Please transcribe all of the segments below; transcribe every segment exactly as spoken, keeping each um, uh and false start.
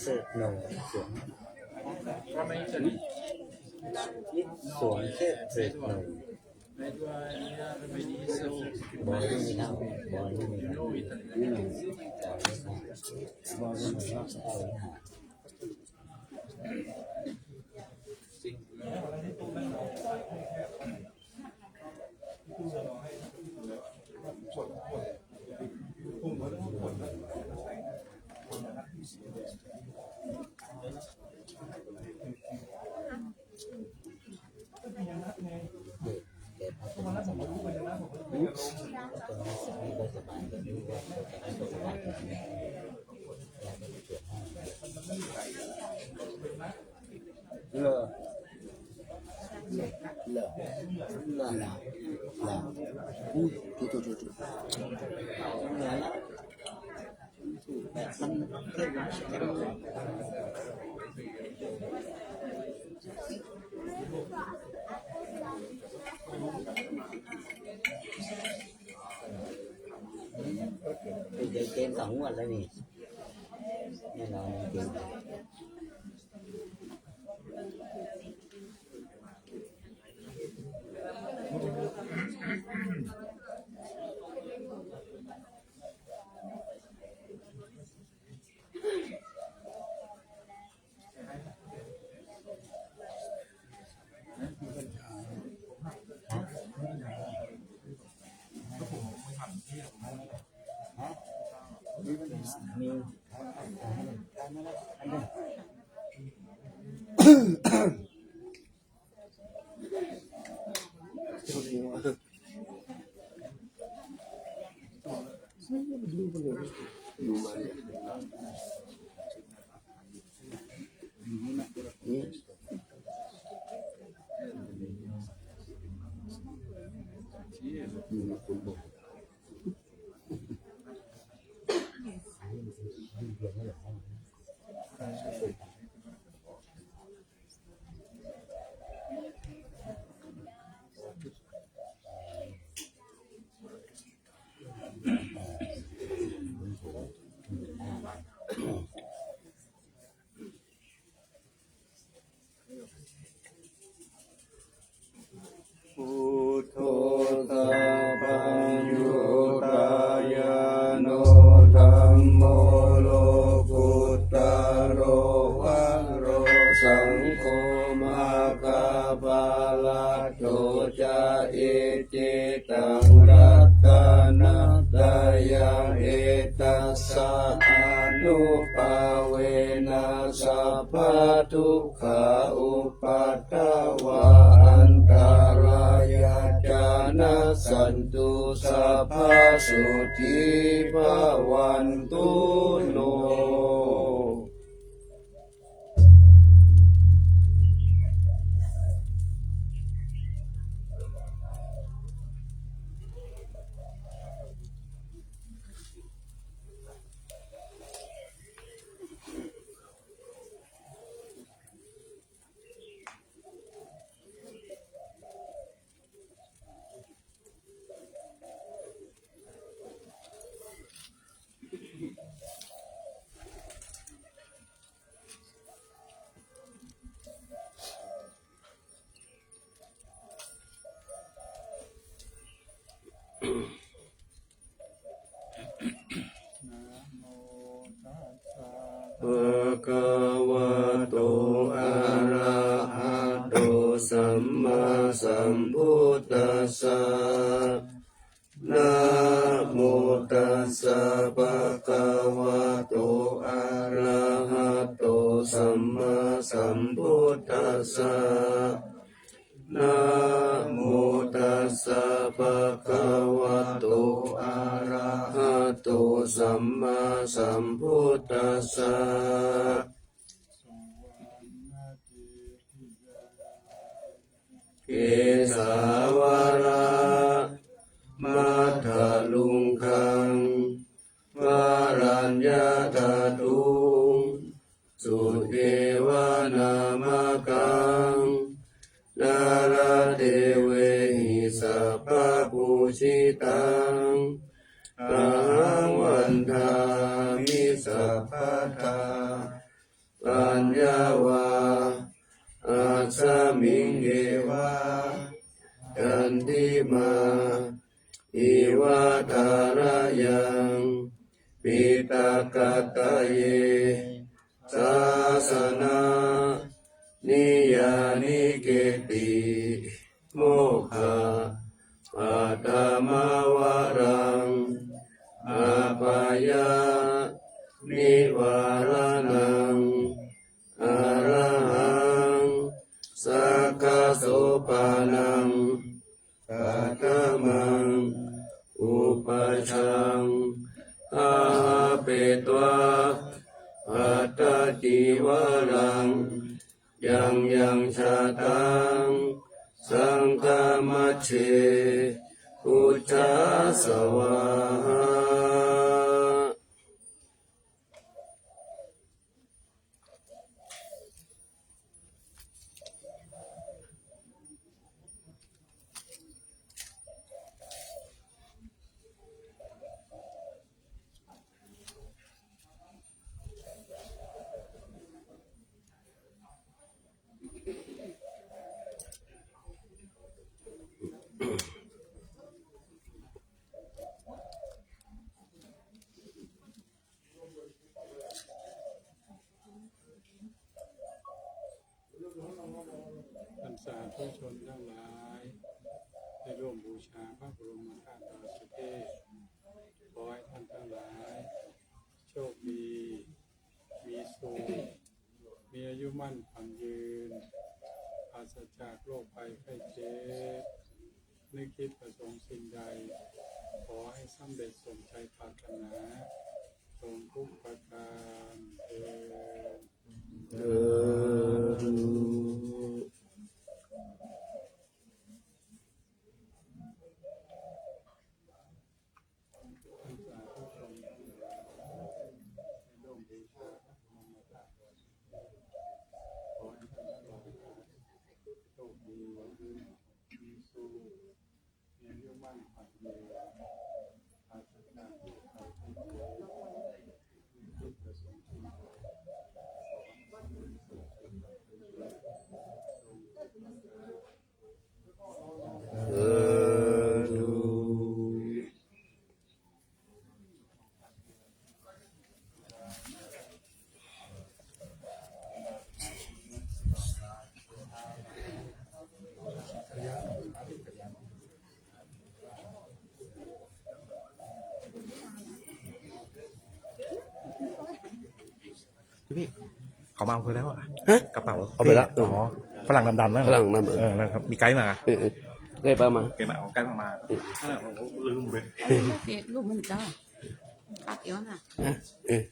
เศษหน่อยสวม สวมแค่เศษหน่อย บอยนี่นะ บอยนี่นะ บอยนี่นะ เกมสองงวดแล้วนี่ แน่นอนจริงๆ Buddho sabbaññutañāṇo, dhammo lokuttaro varo, saṅgho maggaphalaṭṭho ca, icce taṃ ratanattayaṃ, etassa ānubhāvena sabbadukkhā upaddavā antarāyā ca nassantu, sabbasotthī bhavantu no. Bhagavato arahato sammāsambuddhassa. Namo tassa bhagavato arahato sammāsambuddhassa. Namo tassa bhagavato arahato sammāsambuddhassa. Kesavaraṃ madhaluṅgaṃ varaññadhatuṃ sudevanamakaṃ nāḷādevehi sabbapūjitaṃ, taṃ ahaṃ vandāmi sabbadā. paññā vā, asmiṃ evā candimā iva thārayaṃ piṭakattaye sāsananiyānike'ti mokkhapaṭhamavaraṃ abhayānivāraṇaṃ arahaṃ sakkasopanam paṭhamaṃ upajjhaṃ āhāpetvā pattacīvaraṃ yaṃ yaṃ jātaṃ saṅghamajjhe pūjā svāhā. ท่านสาธุชนทั้งหลาย ได้ร่วมบูชาพระบรมธาตุดอยสุเทพ ขอให้ท่านทั้งหลาย โชคดี มีสุข มีอายุมั่นขวัญยืน ปราศจากโรคภัยไข้เจ็บ นึกคิดประสงค์สิ่งใด ขอให้สำเร็จสมใจปรารถนา จงทุกประการเทอญ สาธุ สาธุ พี่ เขามาเอาคืนแล้วอะ ฮะ กระเป๋า เอาไปละ พี่ อ๋อ ฝรั่งดำๆนั่น ฝรั่งดำๆ เออ นั่นครับ มีไกด์มา เออ เออ ไกด์พามา ไกด์มา เอาไกด์พามา เออ นั่นแหละ ผมลืมไป เอ๊ะ รูปมันจ้า ตัดเดี๋ยวน่ะ ฮะ เออ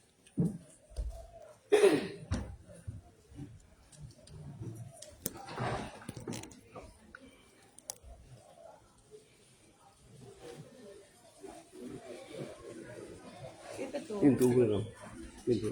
Pintu belum. Pintu.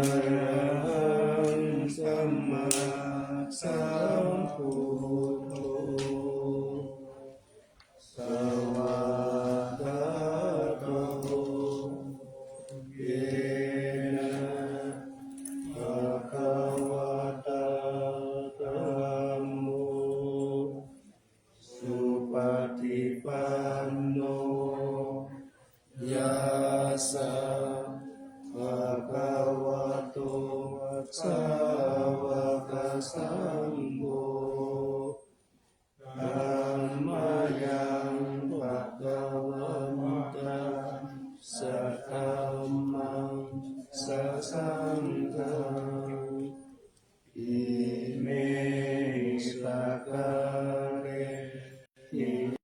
Arahaṃ sammāsambuddho svākkhāto tassa bhagavato sāvakasaṅgho, dhammayaṃ bhagavantaṃ sadhammaṃ sasaṅghaṃ, imehi sakkārehi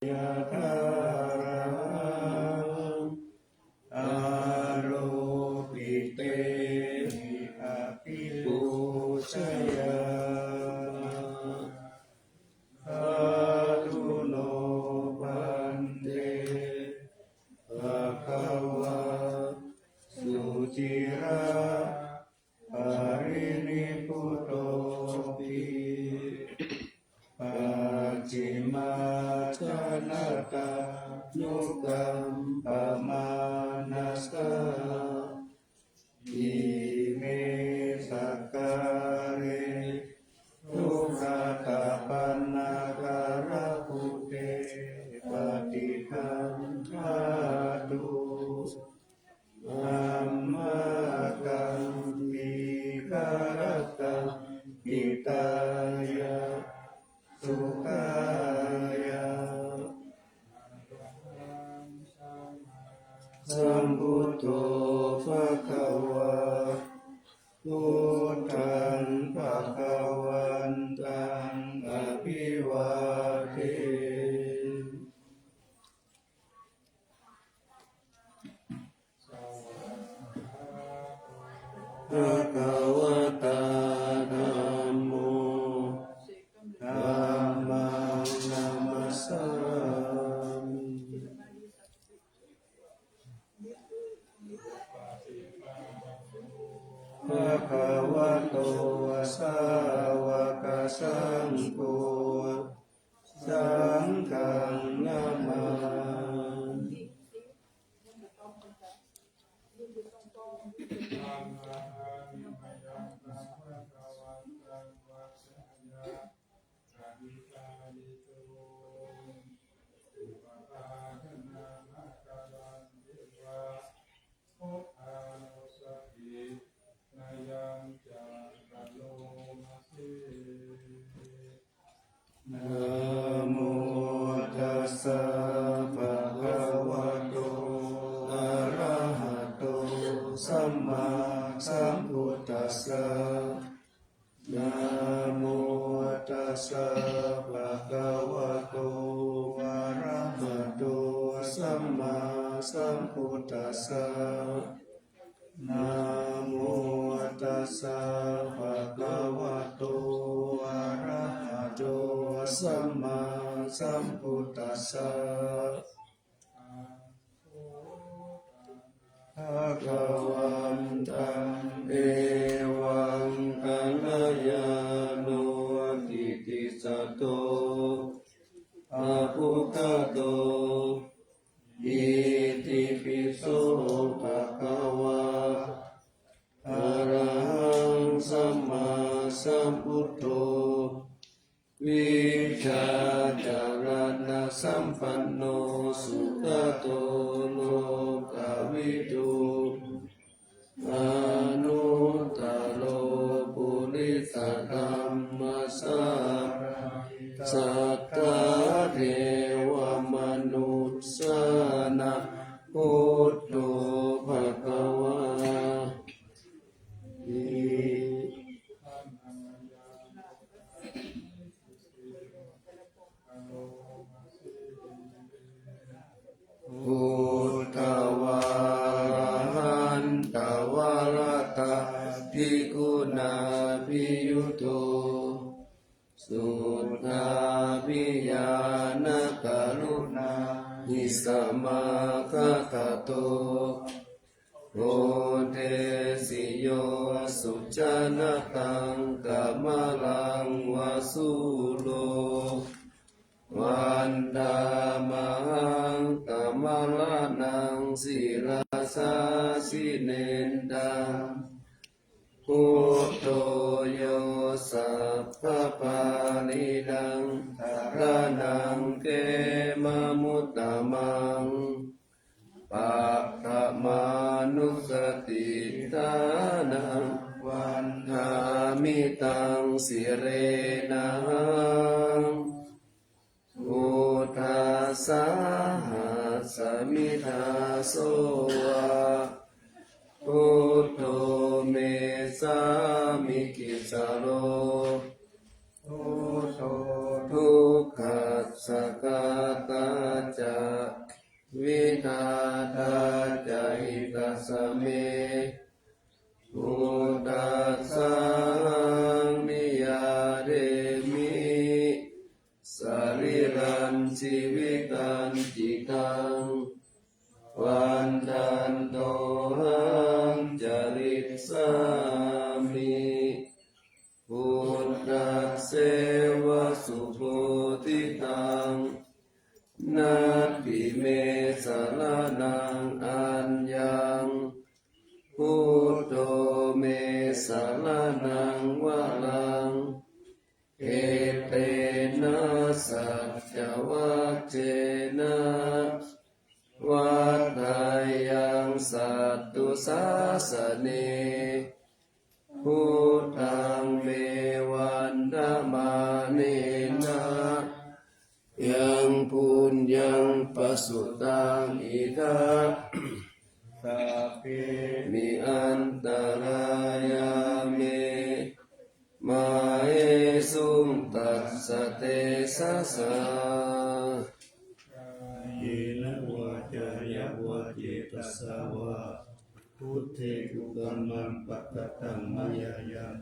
yathārahaṃ āropitehi abhipūjayāma. Sādhu no bhante bhagavā suciraparinibbutopi pacchimājanatānukampamānasā ime sakkāre duggatapaṇṇakārabhūte paṭiggaṇhātu amhākaṃ dīgharattaṃ hitāya sukhāya. Sambuddho bhagavā, buddhaṃ bhagavantaṃ abhivādemi. Bhagavatā dhammo, dhammaṃ namassāmi. Bhagavato sāvakasaṅgho, saṅghaṃ namāmi. Namo tassa bhagavato arahato sammāsambuddhassa. Namo tassa bhagavato arahato sammāsambuddhassa. Namo tassa bhagavato arahato sammāsambuddhassa. Bhagavantaṃ evaṃ kalyāṇo kittisaddo abbhuggato. Itipi so bhagavā arahaṃ sammāsambuddho vijjācaraṇasampanno sugato lokavidū anuttaro purisadammasārathi satthā devamanussānaṃ buddho bhagavāti. Buddhavārahantavaratādiguṇābhiyutto suddhābhiñāṇakaruṇāhi samāgatatto bodhesi yo sujanataṃ kamalaṃva sūro vandāmahaṃ tamaraṇaṃ sirasā jinendaṃ. Buddho yo sabbapāṇīnaṃ saraṇaṃ khemamuttamaṃ paṭhamā Anussatiṭṭhānaṃ vandāmi taṃ sirenahaṃ. Buddhassāhasmi dāso va, buddho me sāmikissaro. Buddho dukkhassa ghātā ca, vidhātā ca hitassa me. Buddhassāhaṃ niyyādemi, sarīrañjīvitañcidaṃ. Vandantohaṃ carissāmi, buddhasseva subodhitaṃ. Natthi me saraṇaṃ aññaṃ, buddho me saraṇaṃ varaṃ. Etena saccavajjena, vaḍḍheyyaṃ satthu sāsane. Buddhaṃ me vandamānena, yaṃ puññaṃ pasutaṃ idha, sabbepi antarāyā me, māhesuṃ tassa tejasā. Kāyena vācāya va cetasā vā, buddhe kukammaṃ pakataṃ mayā yaṃ,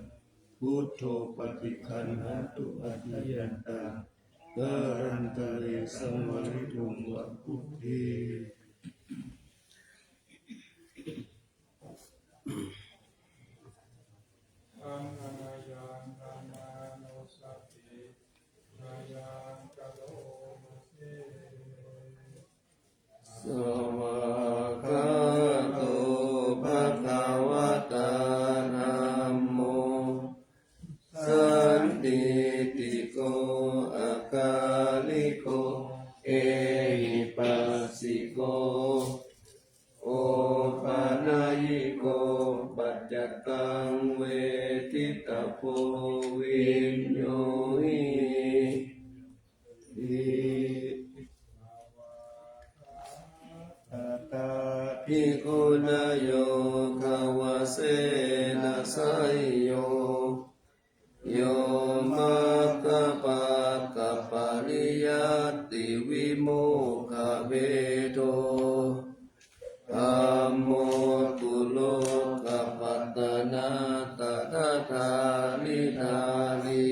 buddho paṭiggaṇhatu accayantaṃ, kālantare saṃvarituṃ va buddhe. Taṇhayaṃ dhammanussatinayaṃ karoma se. Svākkhāto bhagavatā dhammo, sandiṭṭhiko akāliko ehipassiko, opanayiko paccattaṃ veditabbo viññūhī ti. Svākkhāto bhagavatā dhammo, sandiṭṭhiko akāliko ehipassiko, opanayiko paccattaṃ veditabbo viññūhī ti. Etadaggaho bhagavā santindriyañca saddhiyo, yo maggapākapariyattivimokkhavedo, dhammo kulokapatanā tadadhāridhārī,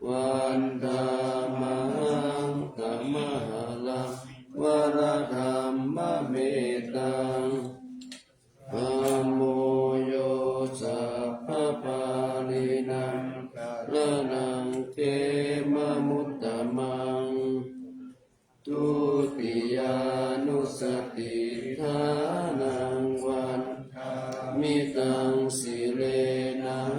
vandāmahaṃ tamaharaṃ varadhammametaṃ. Dhammo yo sabbapāṇīnaṃ saraṇaṃ khemamuttamaṃ, dutiyānussatiṭṭhānaṃ vandāmi taṃ sirenahaṃ.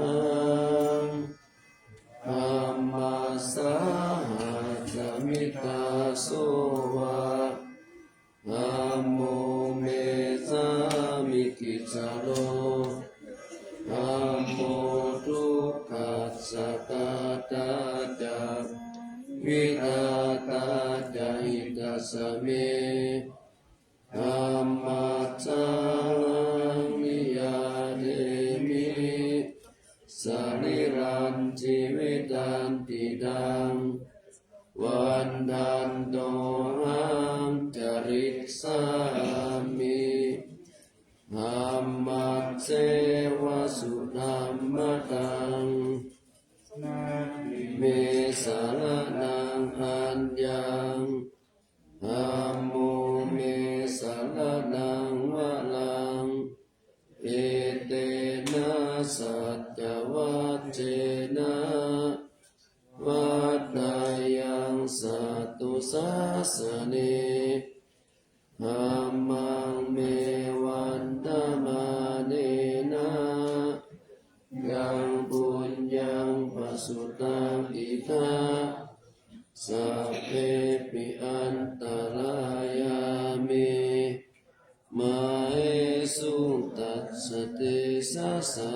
Dhammassāhasmi dāso va, dhammo me sāmikissaro. Dhammo dukkhassa ghātā ca, vidhātā ca hitassa me. Dhammassāhaṃ niyyādemi, sarīrañjīvitañcidaṃ. Vandantohaṃ carissāmi, dhammasseva sudhammataṃ. Natthi me saraṇaṃ aññaṃ, dhammo me saraṇaṃ varaṃ. Etena saccavajjena, vaḍḍheyyaṃ satthu sāsane. Dhammaṃ me vandamānena, yaṃ puññaṃ pasutaṃ idha, sabbepi antarāyā me, māhesuṃ Suṃ tassa tejasā.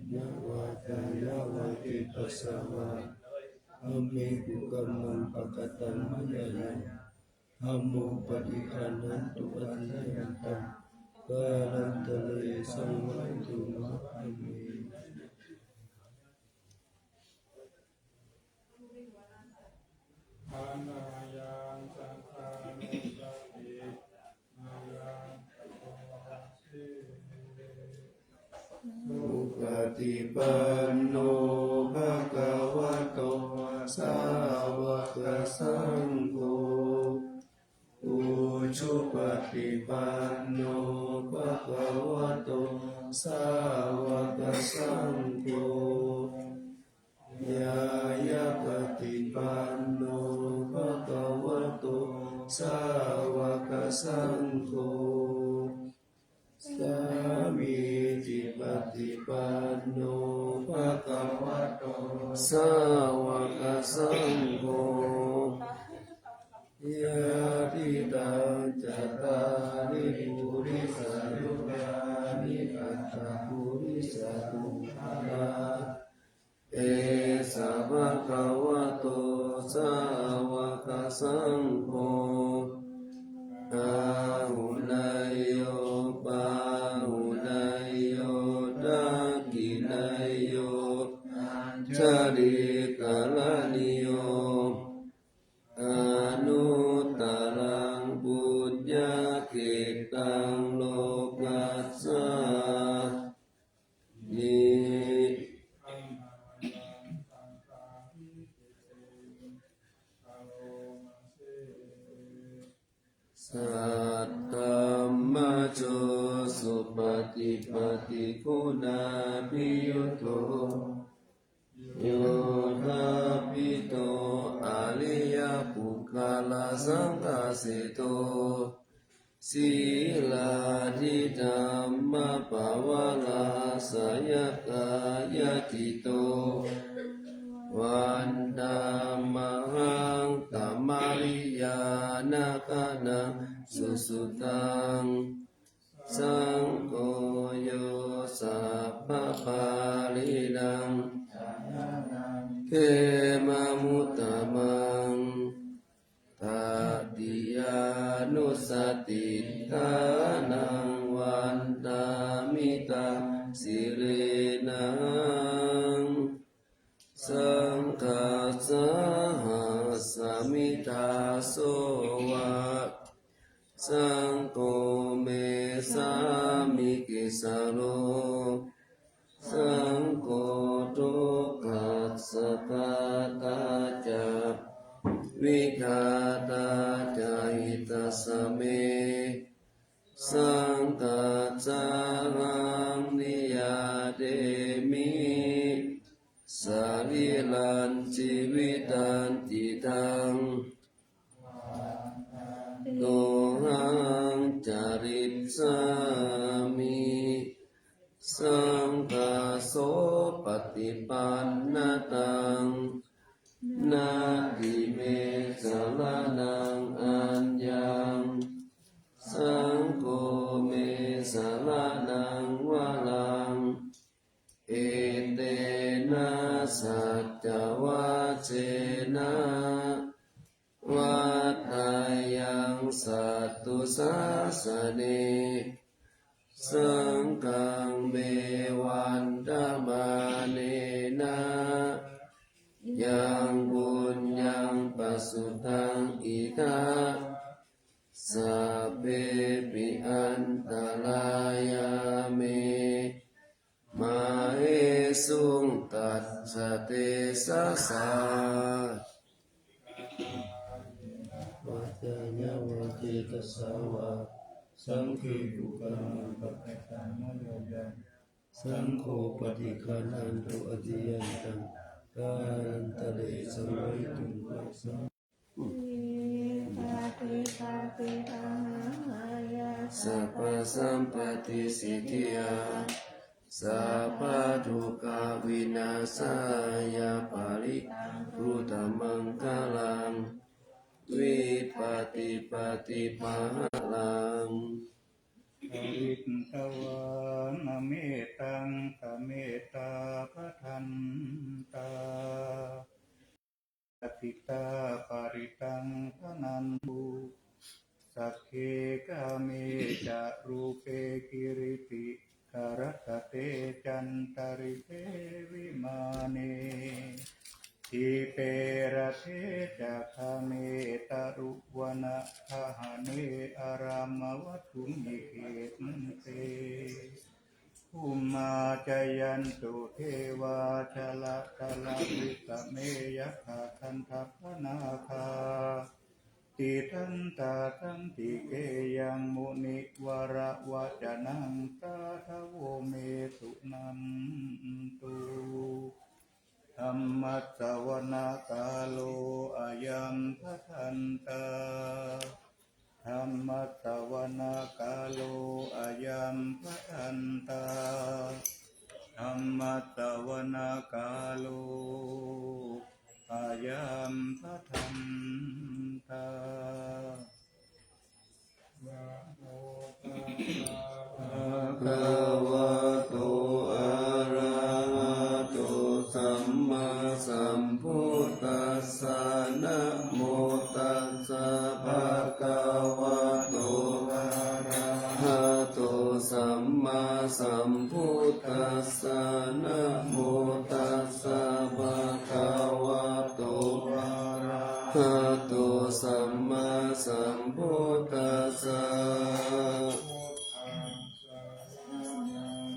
Kāyena vācāya va cetasā vā, dhamme kukammaṃ pakataṃ mayā yaṃ, dhammo paṭiggaṇhatu accayantaṃ, kālantare saṃvarituṃ va dhamme. Ṭhānayaṃ saṅghānussatinayaṃ tato bhāsete. Supaṭipanno bhagavato sāvakasaṅgho, ujupaṭipanno bhagavato sāvakasaṅgho, ñāyapaṭipanno bhagavato sāvakasaṅgho, sāmīcipaṭipanno bhagavato sāvakasaṅgho, yadidaṃ cattāri purisayugāni aṭṭha purisapuggalā, esa bhagavato sāvakasaṅgho, āhuneyyo pāhuneyyo dakkhiṇeyyo añjalikaraṇīyo, anuttaraṃ puññakkhettaṃ lokassāti. Saddhammajo supaṭipattiguṇābhiyutto, yoṭṭhābbito ariyapuggalasaṅghaseṭṭho, sīlādidhammapavalāsayakāyacitto, vandāmahaṃ tamariyanāgaṇaṃ susuddhaṃ. Saṅgho yo sabbapāṇīnaṃ khemamuttamaṃ, tatiyānussatiṭṭhānaṃ vandāmi taṃ sirenahaṃ. Saṅghassāhasmi dāso va, saṅgho me sāmikissaro, saṅgho dukkhassa ghātā ca, vidhātā ca hitassa me. Saṅghassāhaṃ niyyādemi, sarīrañjīvitañcidaṃ, vandantohaṃ carissāmi. Saṅghassopaṭipannataṃ, natthi me saraṇaṃ aññaṃ, saṅgho me saraṇaṃ varaṃ, etena saccavajjena, vaḍḍheyyaṃ satthu sāsane. Saṅghaṃ me vandamānena, yaṃ puññaṃ pasutaṃ idha, sabbepi antarāyā me, māhesuṃ tassa tejasā. Vācāya va cetasā vā, saṅghe kukammaṃ pakataṃ mayā yaṃ, saṅgho paṭiggaṇhatu accayantaṃ, kālantare saṃvarituṃ va saṅghaṃ. Sabbasampattisiddhiyā, sabbadukkhavināsāya, parittaṃ brūtha maṅgalaṃ. vipattipaṭibāhaṃ. Pharitvāna mettaṃ samettā bhadantā, sitā parittaṃ bhaṇantu. Sagge kāme ca rūpe girisikharataṭe cantalikkhe vimāne, dīpe raṭṭhe ca gāme taruvanagahane arāmavatthumhi khette, bhummā cāyantu devā jalathalavisame yakkhagandhabbanāgā, tiṭṭhantā santike yaṃ munivaravacanaṃ sādhavo me suṇantu. Dhammassavanakālo ayam bhadantā. Dhammassavanakālo ayam bhadantā. Dhammassavanakālo ayam bhadantā. Bhagavato arahato sammāsambuddhassa. Namo tassa bhagavato arahato sammāsambuddhassa. Namo tassa bhagavato arahato sammāsambuddhassa.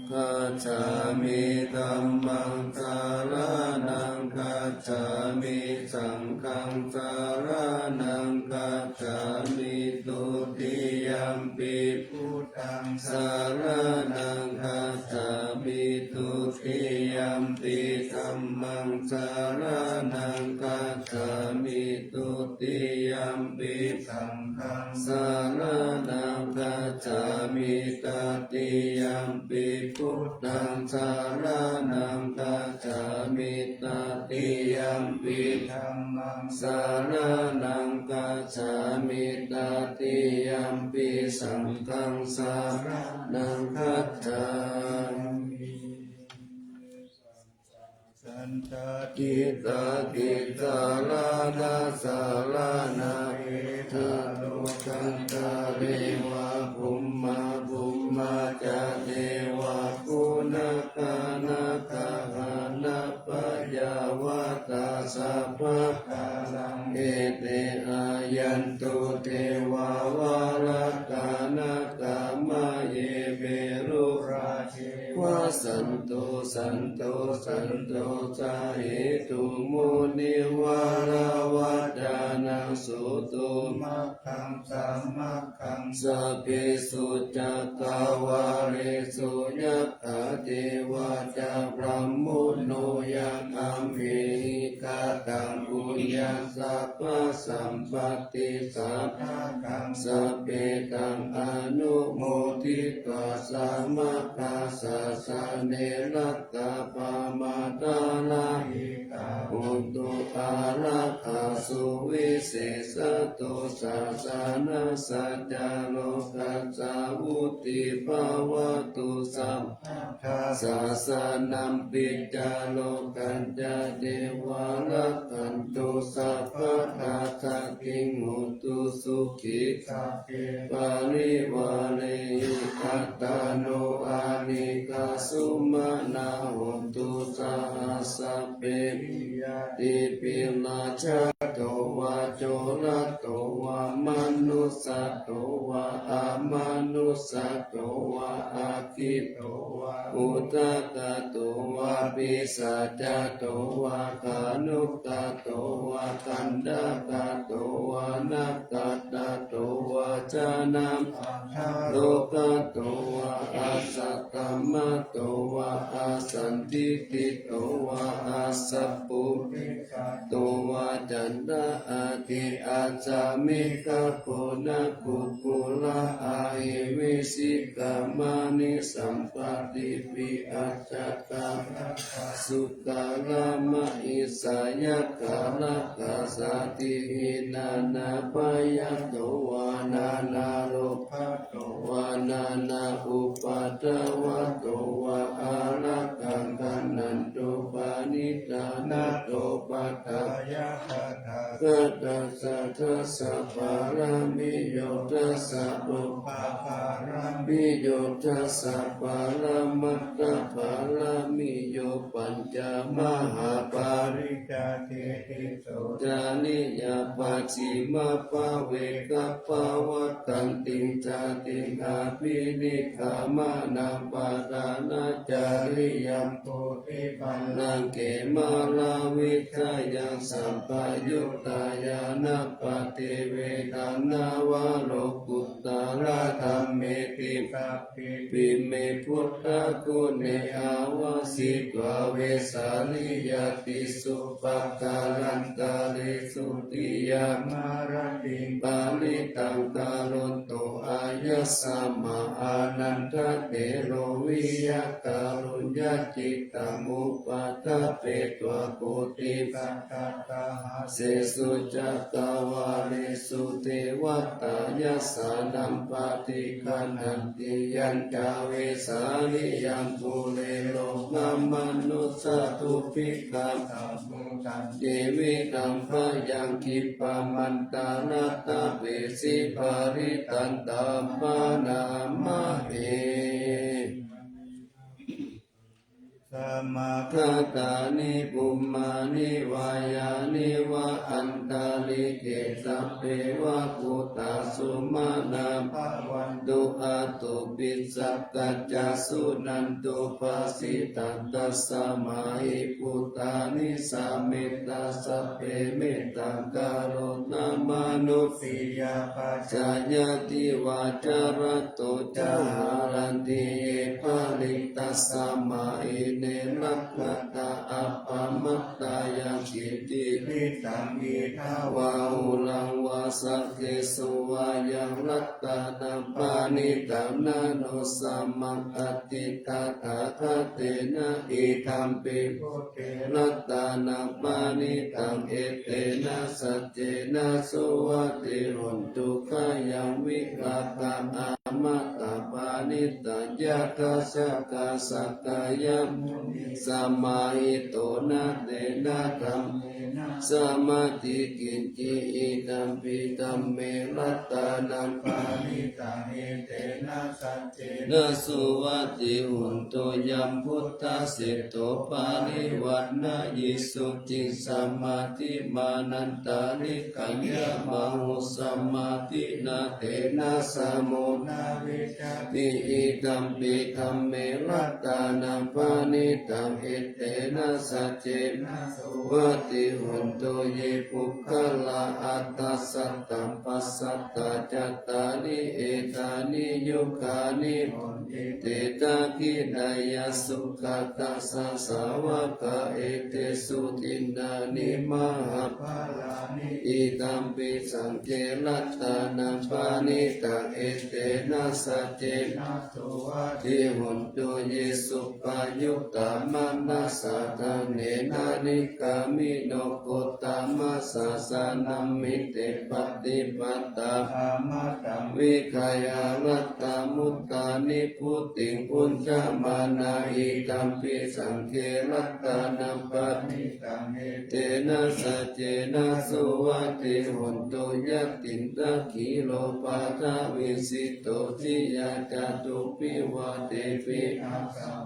Gacchāmi. Dhammaṃ saraṇaṃ gacchāmi. Saṅghaṃ saraṇaṃ gacchāmi. Dutiyampi buddhaṃ saraṇaṃ gacchāmi. Dutiyampi dhammaṃ saraṇaṃ gacchāmi. Dutiyampi saṅghaṃ saraṇaṃ gacchāmi. Tatiyampi buddhaṃ saraṇaṃ gacchāmi. Tatiyampi dhammaṃ saraṇaṃ gacchāmi. Tatiyampi saṅghaṃ saraṇaṃ gacchāmi. Santādi satthi saraṇa saraṇa ettha lokantare va bhummā bhummā ca devā guṇagaṇagahana pajāvatā sabba kālaṃ ete āyantu devā varakanakamaye verurāje vasanto santo santo sahetuṃ munivaravacanaṃ sutvā maggaṃ sāmakhaṃ sabbesu cakkavāḷesu yakkha devā ca brahmuno yaṃ amhehi kataṃ puññaṃ sabbasampattisa sabbe taṃ anumoditvā samaggā sāsane rakkhappamatarahitā hontu ārakkha suvisesato sāsanassa ca lokassa vuḍḍhī bhavatu sabbadā sāsanampi ca lokañca devā rakkhantu sabbadā saddhiṃ hotu sukhī sabbe parivārehi attano anekā sumanā hontu saha sabbehi ñātibhi rājato vā corato vā manussato vā amanussato vā aggito vā udakato vā pisācato vā khāṇukato vā kaṇṭakato vā nakkhattato vā janapadarogato vā asaddhammato vā asandiṭṭhito vā asappurisato vā canda āgī asāmigagoṇakukkura ahi vi sikkhāmāni sampādinpi. Ajjattaraka sukkara mahissa yakkhāraka sattahina nābhayato vā nānārogā vā nānāupaddavato vā ārakkhaṃ gaṇhantu panittā. Natthappattā yākatā kattassa dasa pāramiyo dasa pubbapāramiyo dasa paramattha pāramiyo pañca mahāpariccāge tisso cariyā pacchimabbhave gabbhavattantiṃ jātiṃ abhinikkhamanaṃ padhānacariyaṃ bodhipallaṅke māravijayaṃ sabbaññutañāṇappaṭivedhaṃ navalokuttaradhammeti. Sabbepi me buddhaguṇe āvajjitvā vesāliyā tīsu pākārantaresu tiyāmarattiṃ parittaṃ karonto āyasmā ānandatthero viya kāruññacittaṃ upaṭṭhapetvā koṭisatasahassesu cakkavāḷesu devatā yassāṇaṃ paṭiggaṇhanti yañca vesāliyaṃ pure rogāmanussadubbhikkhasambhūtaṃ jīvitaṃ bhayaṃ khippamantarattabhesi parittaṃ taṃ bhaṇāma he. Samāgatāni bhummāni vā yāni va antalikkhe sabbe va bhūtā sumanā bhavantu athopi sakkacca suṇantu bhāsitaṃ. Tasmā hi bhūtā nisāmetha sabbe mettaṃ karontā mānusiyā pajāya divā ca ratto ca haranti ye baliṃ tasmā hi ne rakkhatha appamattā. Yaṃ kiñci vittaṃ idha vā huraṃ vā saggesu vā yaṃ ratanaṃ paṇītaṃ na no samaṃ atthi tathāgatena idampi buddhe ratanaṃ paṇītaṃ etena saccena suvatthi hotu. Khayaṃ virāgaṃ amataṃ paṇītaṃ yadajjhagā sakyamunī samāhito na tena dhammena samatthi kiñci idampi dhamme ratanaṃ paṇītaṃ etena saccena suvatthi hotu. Yaṃ buddhaseṭṭho parivaṇṇayī suciṃ samādhimānantarikaññamāhu samādhinā tena samo na vijjati idampi dhamme ratanaṃ paṇītaṃ etena saccena suvatthi hotu. Ye puggalā aṭṭha sataṃ pasatthā cattāri etāni yugāni honti te dakkhiṇeyyā sugatassa sāvakā etesu dinnāni mahapphalāni idampi saṅghe ratanaṃ paṇītaṃ etena saccena suvatthi hotu. Ye suppayuttā manasā daḷhena nikkāmino gotamasāsanamhi te pattipattā amataṃ vigayha laddhā mudhā nibbutiṃ bhuñjamānā idampi saṅghe ratanaṃ paṇītaṃ etena saccena suvatthi hotu. Yathindakhīlo paṭhaviṃ sito siyā catubbhi vātebhi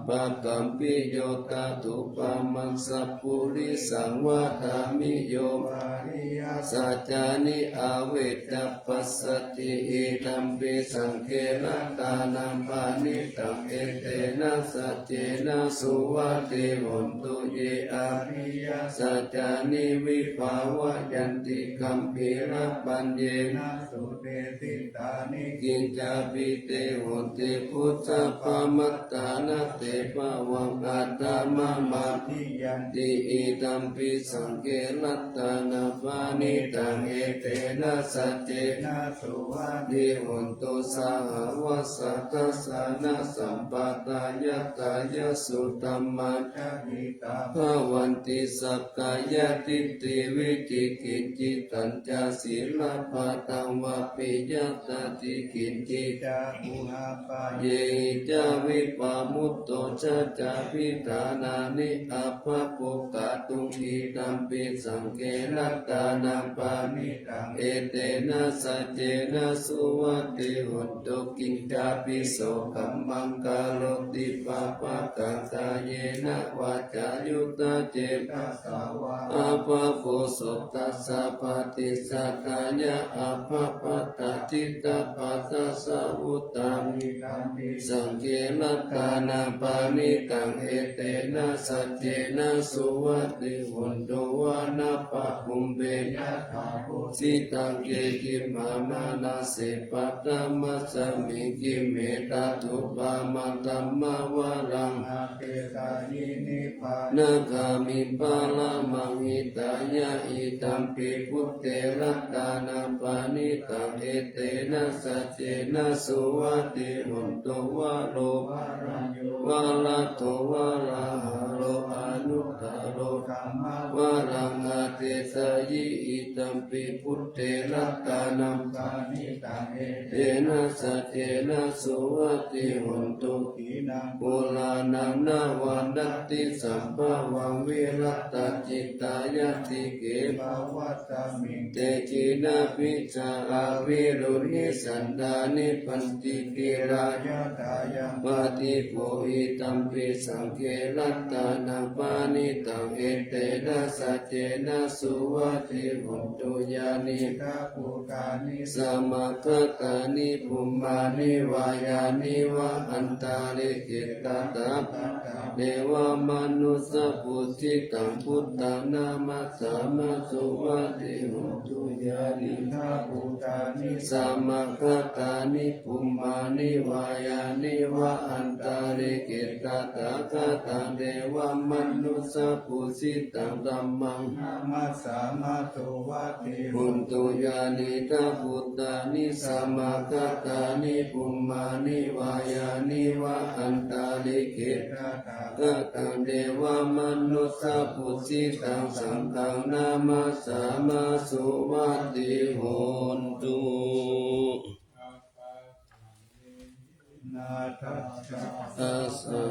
bhakampiyo tathūpamaṃ sappurisaṃ vadāmi yo ariyasaccāni avecca passati idampi saṅghe ratanaṃ paṇītaṃ etena saccena suvatthi hotu. Ye ariyasaccāni vibhāvayanti gambhīrapaññena sudesitāni kiñcāpi te honti bhusappamattā na te bhavaṃ aṭṭhamamādiyanti idampi saṅghe ratanaṃ paṇītaṃ etena saccena suvatthi hotu. Sahava saddasanasampadaṃ, yathāyaso dhammā jahitā bhavanti, sakkāyadiṭṭhi vicikicchitañca, sīlabbataṃ vāpi yadatthi kiñci, ca guhapāyehi ca vippamutto, cha cābhiṭhānāni abbhabbo kātuṃ, idampi saṅghe ratanaṃ paṇītaṃ, etena saccena suvatthi hotu. Kiñcāpi so kammaṃ karoti pāpakaṃ, kāyena vācāyuda cetasā vā, abbhabbo so tassa paṭicchadāya, abbhabbatā ṭhitā pātassa vuṭṭhā, idampi saṅghe ratanaṃ paṇītaṃ, etena saccena suvatthi hotu. Vanappagumbe yathā phussitaṃ, kechidamanassa paṭhamasmiṃ khīṇe, tathūpamaṃ dhammavaraṃ adesayi, nibbānagāmiṃ paramaṃ hitāya, idampi buddhe ratanaṃ paṇītaṃ, etena saccena suvatthi hotu. Varo varaññū varado varāharo, anuttaro dhammavaraṃ adesayi, idampi buddhe ratanaṃ paṇītaṃ, etena saccena suvatthi hotu. Khīṇaṃ purāṇaṃ navaṃ natthi sambhavaṃ, virattacittāyatike bhavasmiṃ, te khīṇabījā avirūḷhichandā, nibbanti dhīrā yathāyaṃ padīpo, idampi saṅghe ratanaṃ paṇītaṃ, etena saccena suvatthi hotu. Yānīdha bhūtāni samāgatāni, bhummāni vā yāni va antalikkhe, tathāgataṃ devamanussapūjitaṃ, buddhaṃ namassāma suvatthi hotu. Yānīdha bhūtāni samāgatāni, bhummāni vā yāni va antalikkhe, tathāgataṃ devamanussapūjitaṃ, dhammaṃ namassāma suvatthi hotu. Yānīdha bhūtāni samāgatāni, bhummāni vā yāni va antalikkhe, tathāgataṃ devamanussapūjitaṃ, saṅghaṃ namassāma suvatthi hotu. Assa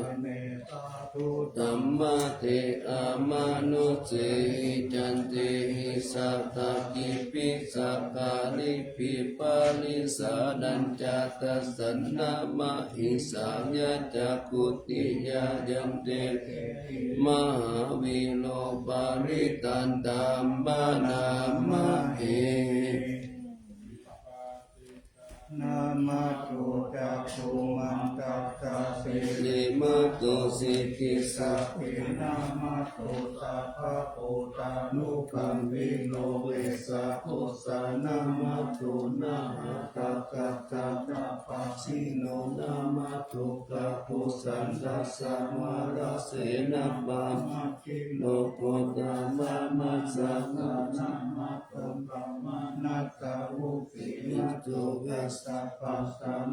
dhammaṭṭhe amanussehi, candehi sattakipi sakāripi, pārisajjānañca dasaṃ nāmaṃ, hīsāya ca khuddiyā yante, mahāviro parittaṃ taṃ namassāmi. Namatthu cakkhumantassa sirīmato siddhisakke, namatthu sabbabhūtānukampino vessabhussa, namatthu ñātakassa tapassino, namatthu kakusandhassa mārasenappa, mahiddhino gotamadhammassa, namatthu brāhmaṇassa vusitajittassa,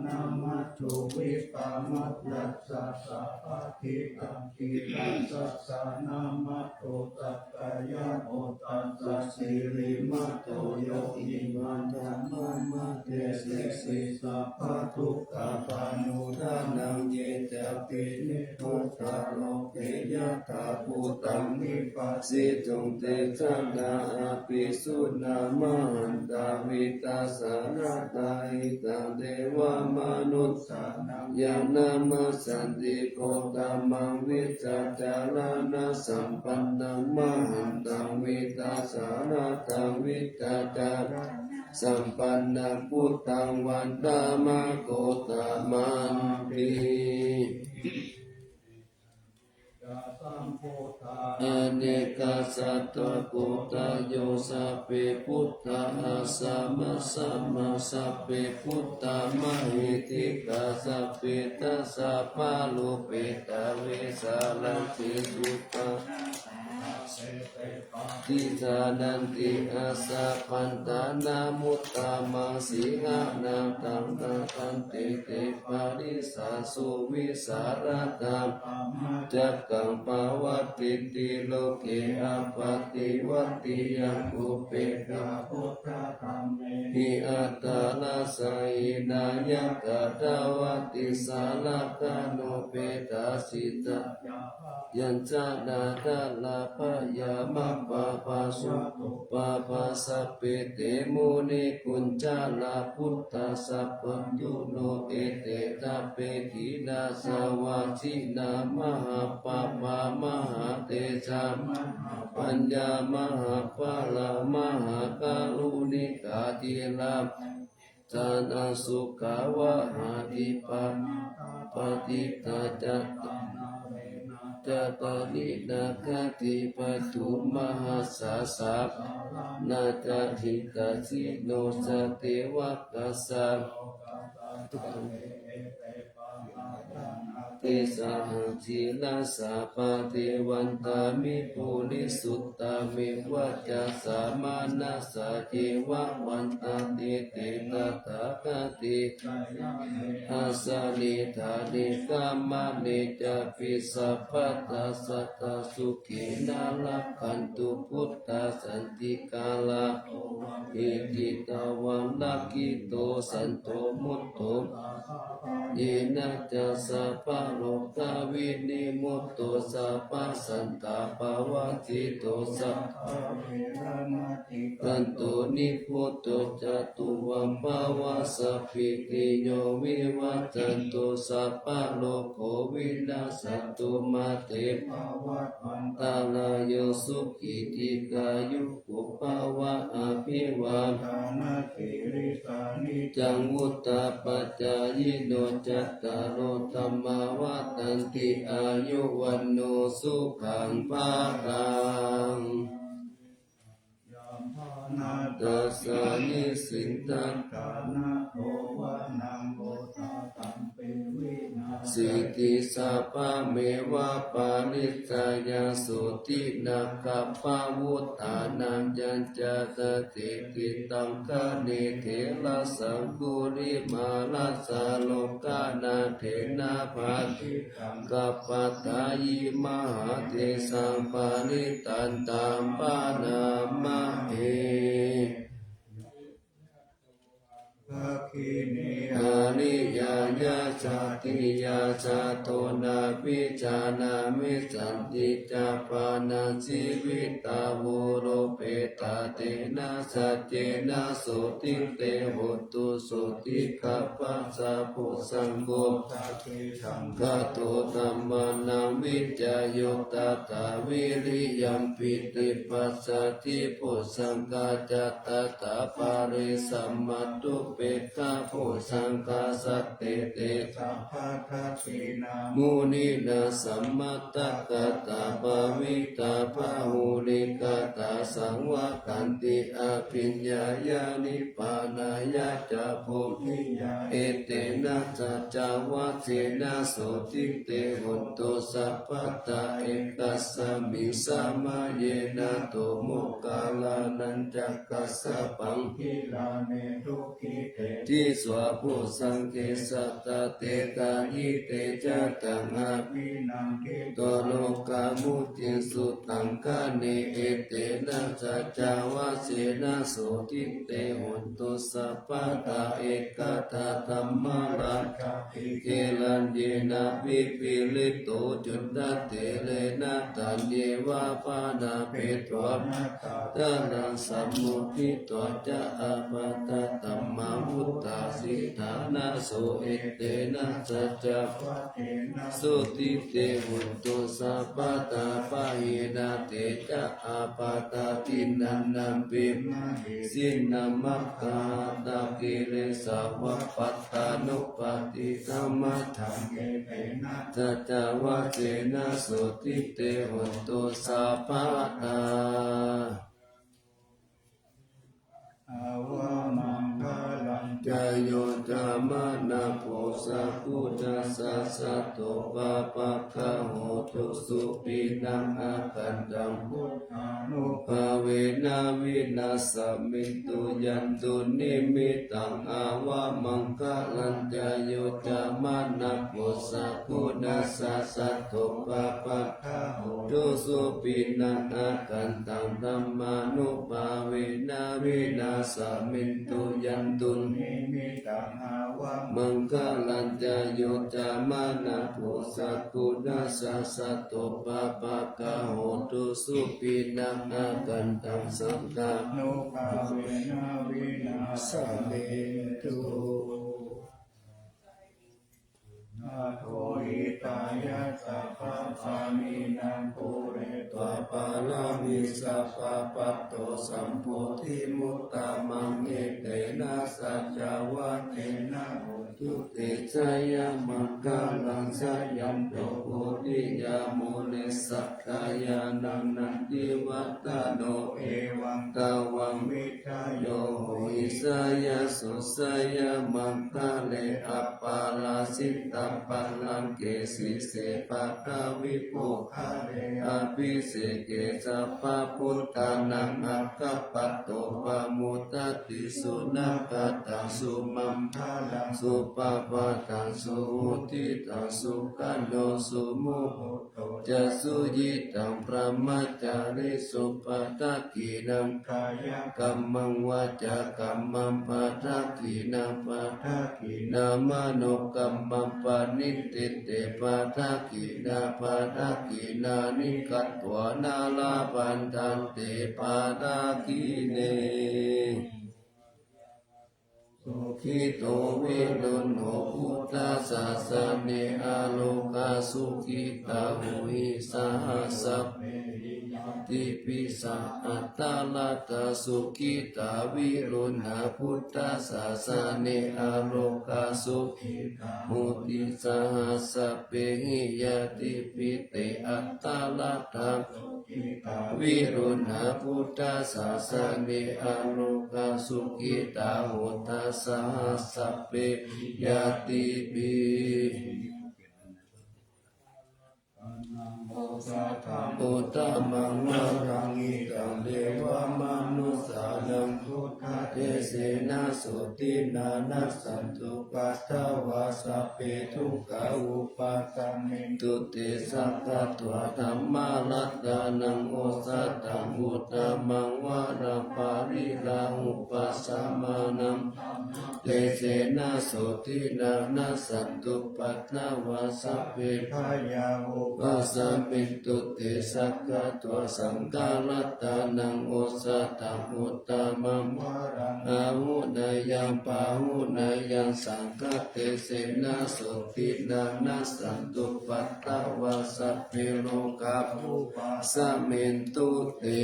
namatthu vippamuttassa sabbadhi paṭipakkhittassa, namatthu sakyānuttassa sirīmato yo imaṃ dhammamadesesi, sabbadukkhapamuttanaṃ. Ye cāpi nibbutā loke yathābhūtaṃ nibbāsituṃ, te janā apisuṇā mahantā vītasāradā, hitaṃ devamanussānaṃ yaṃ namassanti gotamaṃ, vijjācaraṇasampannaṃ mahantaṃ vītasāradaṃ, vijjācaraṇasampannaṃ buddhaṃ vandāma gotamanti. Anekasattakothayo, sabbe buddhā asamasama, sabbe buddhā mahiddhikā, sabbe dasabalūpetā, vesālatthi suddhā paṭijānanti, ajjhabbantānamuttamaṃ sīhaṇatthaṃ, bhaddante te parisā suviharā. Dhammacakkaṃ pavattiti loke appaṭivattiyaṃ, upekkhābuddhadhammehi atthaladdhasīlā, yaṃ katvāna sīlaṃ rakkhanti, sā rakkhanupesayi. Yañca nāgarāja bhayā majjhā pāpā, sabbe te munisuttā buddhasāvaṃ, ete sabbe khīṇaṃ sāvajjinā, mahāpapā mahātejā, mahāpaññā mahābala, mahākāruṇikā dhīrā, āsuddhā vihāriputtā, parittā ca tāṅkharāmena, ca baliṃ rakkhanti bandhū, mārā ca saha sārāsūlā, ca hitāyaṃ no ca devakāyaṃ. Te saha sīlassa parivaṇṇāmi, purisuttamiva ca samaṇassa, ye cāvanti te tathāgate, sayane āsane ṭhāne gamane cāpi, sabbadā sadā sukhena rakkhantu buddhā, santikarā iti taṃ vaṇṇaṃ. Santo muttā yena ca sabbalokā vinimutto, sabbasantāpavajjito sabbaveramatikkanto, nibbuto ca tuvaṃ bhava. Sabbītiyo vivajjantu, sabbarogo vinassatu, mā te bhavatvantarāyo, sukhī dīghāyuko bhava. Abhivādanasīlissa niccaṃ vuḍḍhāpacāyino, cattāro dhammā vaḍḍhanti, āyu vaṇṇo sukhaṃ balaṃ. Yānā dassāmi sitā, ṭhānaso vanaṃ bodhisattvam pe vināsati, sabbameva parājitaṃ sotthinnaṃ kappavuttānaṃ. Yañca dassesi taṅkhaṇe, therassaṅgulimālassa, lokanāthena bhāsi- taṃ kappaṭṭhāyi, mahātejaṃ parittaṃ taṃ bhaṇāma he. Dakkhiṇe ariyajātiyā, jāto nābhijānāmi, santi ca pana jīvitā, pubbe tena saccena, sotthi te hotu, sotthi gabbhassa bojjhaṅgo. Saṅkhāto dhammānaṃ vicayo tathā, viriyampīti passaddhi bojjhaṅgā ca tathāpare, samādhupekkhabojjhaṅgā sattete sabbadassinā, muninā sammadakkhātā bhāvitā bahulīkatā, saṃvaganti abhiññāya nibbānāya ca bodhiyā. Etena saccavajjena sotthi te hotu sabbadā. Ekasmiṃ samaye nātho moggallānañca kassapaṃ, gilāne dukkhite disvā bojjhaṅge, satta desayi te ca taṃ abhinanditvā, rogā mucciṃsu taṅkhaṇe. Etena saccavajjena sotthi te hotu sabbadā. Ekadā dhammarājāpi gelaññenā vipīḷito, cundattherena taññeva bhaṇāpetvā, na tādaraṃ sammoditvā ca ābādhā tamhā vuṭṭhāsi ṭhānaso. Etena saccavajjena sotthi te hotu sabbadā. Pahīnā te ca ābādhā tiṇṇannampi mahesinaṃ, maggāhatakilesā va pattānuppattidhammataṃ. Etena saccavajjena sotthi te hotu sabbadā. avamaṅgalañca yo cāmanāpo sakuṇassa saddo pāpaggaho dussupinaṃ akantaṃ buddhānubhāvena vināsamentu. Yandunnimittaṃ avamaṅgalañca yo cāmanāpo sakuṇassa saddo pāpaggaho dussupinaṃ akantaṃ dhammānubhāvena vināsamentu. Yandunnimittaṃ avamaṅgalañca yo cāmanāpo sakuṇassa saddo pāpaggaho dussupinaṃ akantaṃ saṅghānubhāvena vināsamentu. Nātho hitāya sabbapāṇinaṃ pūretvā pāramī sabbā patto sambodhimuttamaṃ. Etena saccavajjena hotu te jayamaṅgalaṃ. Jayanto bodhiyā mūle sakyānaṃ nandivaḍḍhano evaṃ tvaṃ vijayo hohi jayassu jayamaṅgale aparājitapallaṅke sīse paṭhavipokkhare abhiseke sabbabuddhānaṃ aggappatto pamodati. Sunakkhattaṃ sumaṅgalaṃ supabhātaṃ suhuṭṭhitaṃ sukhaṇo sumuhutto ca suyiṭṭhaṃ brahmacārisu. Padakkhiṇaṃ kāyakammaṃ vācākammaṃ padakkhiṇaṃ padakkhiṇaṃ manokammaṃ paṇidhī te padakkhiṇā padakkhiṇāni katvāna labhantatthe padakkhiṇe. Sukhito viruḷho buddhasāsane arogā sukhitā hohi saha sabbehi ñātibhi. Sā atthaladdhā sukhitā viruḷhā buddhasāsane arogā sukhitā hoti saha sabbehi ñātibhi. Te atthaladdhā sukhitā viruḷhā buddhasāsane arogā sukhitā hotha saha sabbehi ñātibhi. Uttamaṃ varaṃ hitaṃ devamanussānaṃ buddhatejena sotthinā nassantupaddavā sabbe dukkhā vūpasamentu te. Sakkatvā dhammaratanaṃ osathaṃ uttamaṃ varaṃ pariḷāhūpasamanaṃ tejena sotthinā nassantupaddavā sabbe bhayā vūpasamentu te. Sakkatvā saṅgharatanaṃ osathaṃ uttamaṃ varaṃ āhuneyyaṃ pāhuneyyaṃ saṅghatejena sotthinā nassantupaddavā sabbe rogā vūpasamentu te.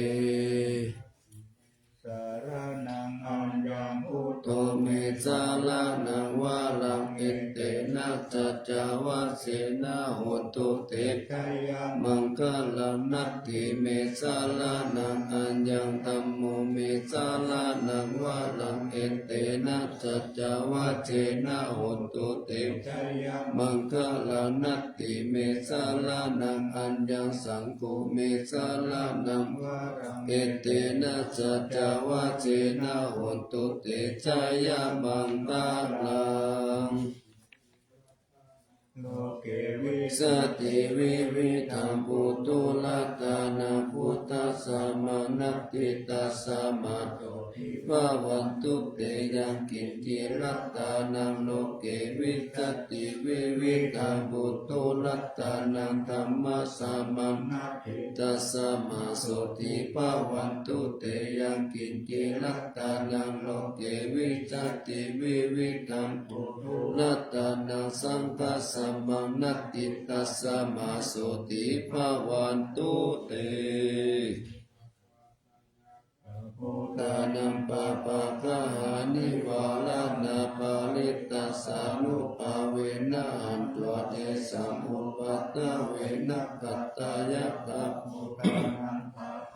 Saraṇaṃ aññaṃ buddho me saraṇaṃ varaṃ etena saccavajjena hotu te jayamaṅgalaṃ. Natthi me saraṇaṃ aññaṃ dhammo me saraṇaṃ varaṃ etena saccavajjena hotu te jayamaṅgalaṃ. Natthi me saraṇaṃ aññaṃ saṅgho me saraṇaṃ varaṃ etena saccavajjena hotu te jayamaṅgalaṃ. Loke vijjati vividhaṃ puthuratanaṃ buddhasamaṃ natthi tasmā sotthī bhavantu te. Yaṅkiñci ratanaṃ loke vijjati vividhaṃ puthuratanaṃ dhammasamaṃ natthi tasmā sotthī bhavantu te. Yaṅkiñci ratanaṃ loke vijjati vividhaṃ puthuratanaṃ saṅghasamaṃ natthi tasmā sotthī bhavantu te. Buddhānaṃ pāpaggahanivāraṇā parittassānubhāvena hantvā tesaṃ upaddave nakkhattayakkhabhūtānaṃ pāpa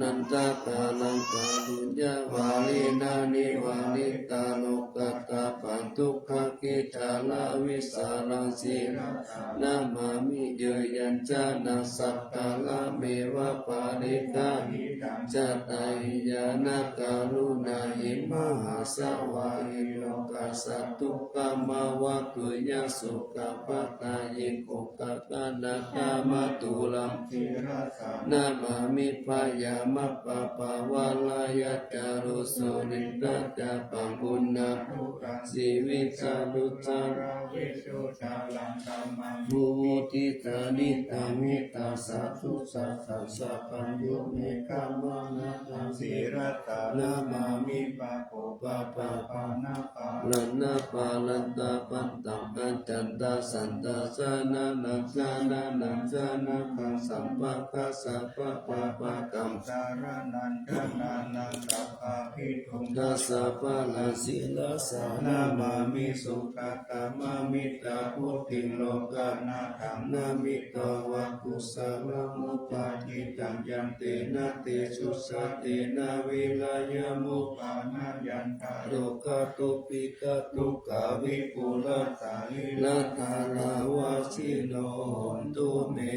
nantakāraṃ kāruññavārinā nivārītā lokadhāpaṃ dukkhākeṭaravisāraṃ sirasā namāmi. Yo yañjanaṃ sakkarameva pariggāhitaṃ jātahiyāna karuṇāhi mahāsāvahī lokassa dukkhamavatthu yaṃ sukhapaṭayi kukkhaganakamattulaṃ sirasā namāmi. Byāmappabhāvaṃ rājaguruṃ suriyaccabrahmānaṃ unnadhuraṃ sīvisaruccharaṃ visuddhāraṃ dhammaṃ vimuccitanītaṃ hitāya satthu sāsanaṃ sabbaṃ yo me kamanaṃ sirasā namāmi. Pāpūpapabbāharaṃ aparādhakkhamantaṃ ajjhattasaññānandasanānandanākaṃ sabbakassapabbāhakaṃ saraṇaṃ gatāmi buddhaṃ sabbaṃ sirasā namāmi. Sugatāmamittabudhiṃ lokanaṃ namitvā kusalamupāditaṃ yantena te sucatena vīriyamupanayantaṃ dukkhato piha dukkhā vipurā sārīraṃ dāravajjino hontu me.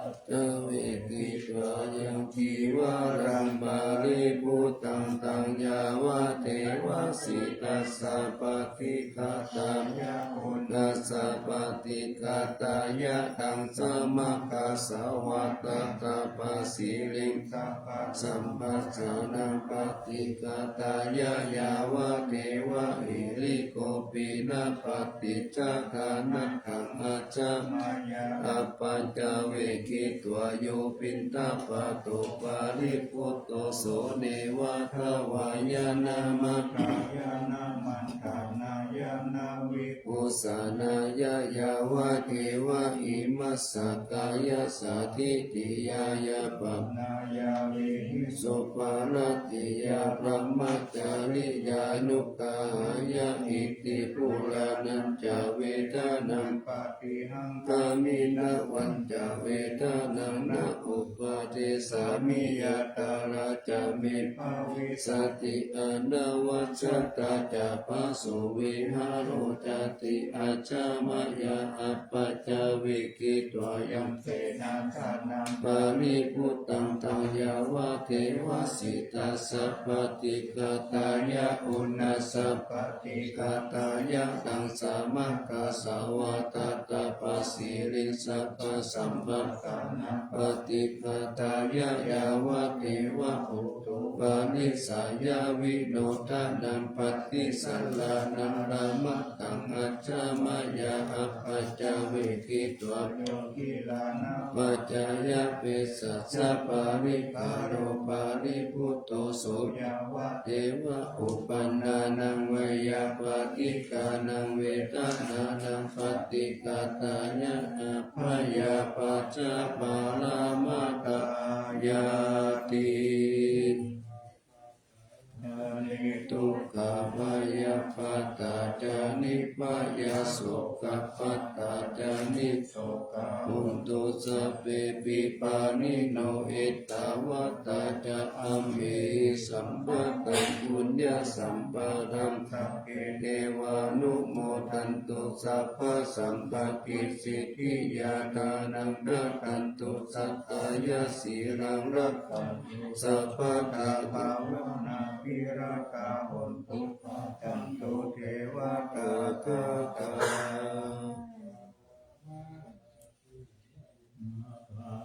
Paccāvekkhītvā yaṃ cīvaraṃ paribhuttaṃ taṃ yāvadeva sītassa paṭighātāya uṇhassa paṭighātāya taṃ samaggāsvā tattha pasiriṃ sabbasamphassānaṃ paṭighātāya yāvadeva hirikopinapaṭicchādanatthaṃ ajjhamāya. Appaccāvekkhītvā yo piṇḍapāto paribhutto so neva davāya na madāya na maṇḍanāya na vibhūsanāya yāvadeva imassa kāyassa ṭhitiyā yāpanāya vihiṃsuparatiyā brahmacariyānuggahāya iti purāṇañca vedanaṃ paṭihaṅ khāmi navañca vedanaṃ na uppādessāmi yātrā ca me bhavissati anavajjatā ca phāsuvihāro cāti ajjhamāya. Appaccāvekkhītvā yaṃ senāsanaṃ paribhuttaṃ taṃ yāvadeva sītassa paṭighātāya uṇhassa paṭighātāya taṃ samaggāsvā tattha pasiriṃ sabbasamphassānaṃ paṭighātāya yāvadeva utuparissayavinodanaṃ paṭisallānārāma taṃ ajjhamāya. Appaccāvekkhītvā yo gilānapaccayabhesajjaparikkhāro paribhutto so yāvadeva uppannānaṃ veyyābādhikānaṃ vedanānaṃ paṭighātāya abyāpajjhaparamatāyāti. Dukkhā bhayappattā ca nibbhayā sokappattā ca nissokā hontu sabbepi pāṇino. Ettāvatā ca amhehi sambhataṃ puññasampadaṃ sabbe devānumodantu sabbasampattisiddhiyā. Dānaṃ dadantu saddhāya sīlaṃ rakkhantu sabbadā bhāvanābhiratā hontu bhaddantū devatagatā.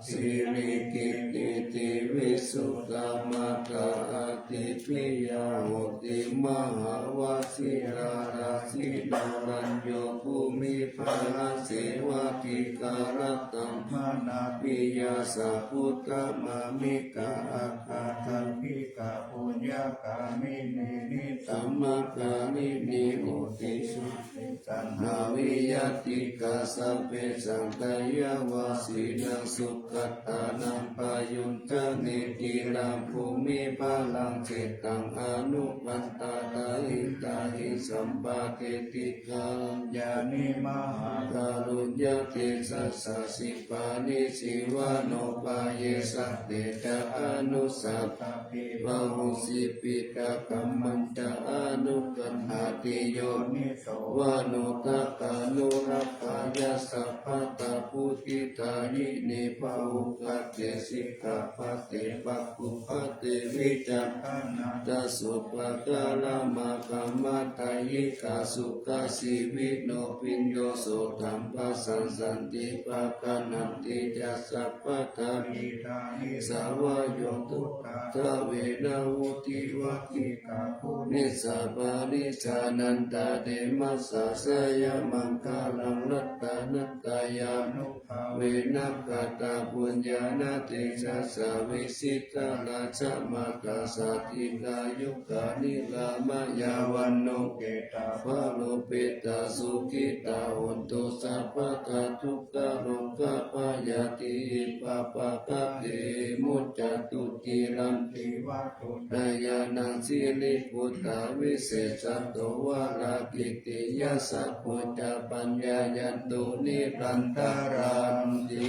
Sirikittiti visuddhā maggā atthi piyā hoti mahāvajirā rājī narañño bhūmibhāraṃ sevati karataṃ manāpiyā sabbuttham amika akathaṃ pika puññakāminī nitammakārinī hoti sucisañhāvī ñātikā sabbesaṃ dayāvajjinaṃ sugatānaṃ payujjhanī dhīraṃ bhūmibhāraṃ seṭṭhaṃ anupaṇḍā tahiṃ tahiṃ sampādeti kalyāṇī mahākāruñña tejasā. Sipāni sīvānupāyesā te ca anussappadevahuṃ. Piṭakatthaṃ maññaṃ anukampati yo niso manossakānurakkhaṃ, yassa pādā vutthitāyini pahūpate sikkhāpade pākkhupate vicakkhaṇā ca subhākārā maggāmaddhayikā sukhajīvino bhiyyo sothaṃ passasanti pāgaṇhanti ca sabbadā. Idāni sabbā yo buddhā dvāna vuṭṭhivagīkā punissaparijānantaremassa jayamaṅgalaṃ. Ratanattayānubhāvena katapuññāna tejasā vijitā rakkhamātā sādhikā yukā nirāmayā vaṇṇukheṭṭhā falovitā sukhitā hontu sabbadā. Dukkharogabhayā pāpaggahe muccantu ciraṃ. Dīvā duṭṭhajānaṃ siribhūtaṃ visesato varakīti yasakkhu ca paññāyantu nirantaranti.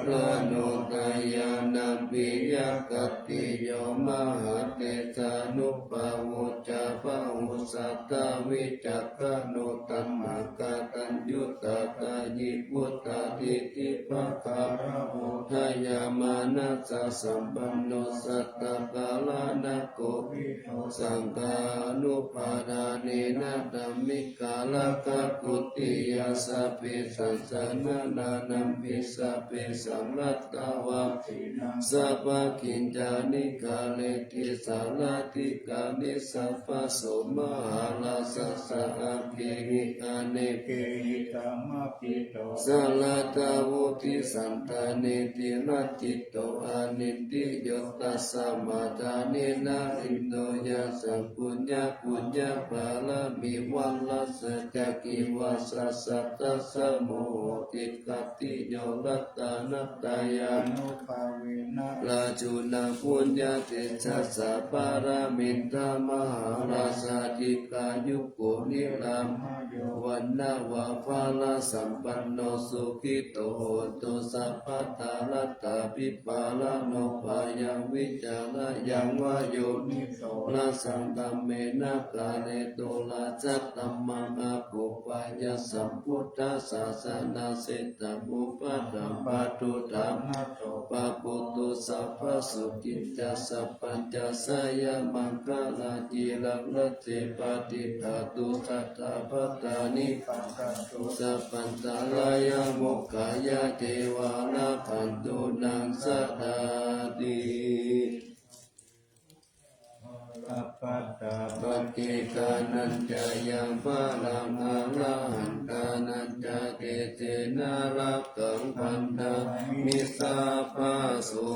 Gaṇhatthajānampi yakkhattiyo mahātejānubhāvo ca bahusatthā vicakkhaṇo taṇhākaraṇaññutā dayī puttadiṭṭhibhāgaramo dayāmanassasampanno sattā karaṇakovido saṅghānupādānena dhammikā rakkhā khuddiyā. Sabbesaṃ saṇhāṇampi sabbesaṃ rakkhatvā dinnaṃ sabbakiñcāni kareti sārathikā. Nissabbaso mahārājassa aggehi anekehi samāhito saratā vuṭṭhi santā netiratito anindriyo. Tasmā dāne na iṇḍo yasaṃ puññapuññapāramī vaṇṇassa ca cīvassa tassa moho tiṭṭhatiyo ratanattayānubhāvena rājuna puññatejasā pāramī mahārājā dīghāyuko nirāmayo vaṇṇaṃ vā balasampanno sukhito hotu sabbadā. Rattābhipāṇago bhayaṃ vītarāgaṃ vā yoniso rājadhammena kāretu rājadhammaṃ akopāya sambuddhasāsanasethā upaṭṭhaṃ paṭuṭṭhaṃ natto pāpūtu sabbasotthi ca sabbañca jayamaṅgalā. Ciraṃ rājje patiṭṭhātu sattāppadaṃ nibbaṭantu sabbantarāyā mokkhaye ceva rakkhantu naṃ sadāti. Balappattā paccekānañca yaṃ balaṃ arahantānañca tejena rakkhaṃ bandhāmi sabbaso.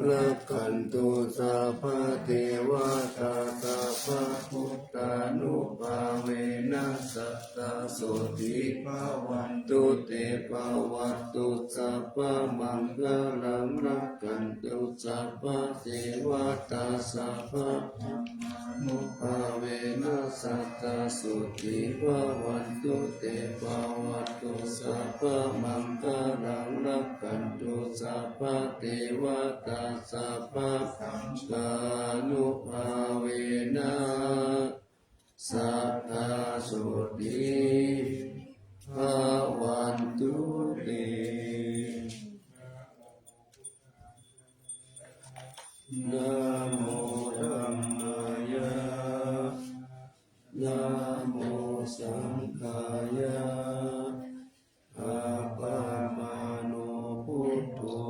Rakkhantu sabbadevatā sabbabuddhānubhāvena sadā sotthī bhavantu te. Bhavatu sabbamaṅgalaṃ rakkhantu sabbadevatā sabbadhammānubhāvena sadā sotthī bhavantu te. Bhavatu sabbamaṅgalaṃ rakkhantu sabbadevatā sabbasaṅghānubhāvena sadā sotthī bhavantu te. Namo dhammāya, namo saṅghāya. Appamāṇo buddho,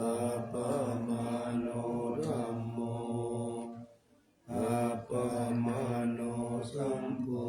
appamāṇo dhammo, appamāṇo saṅgho.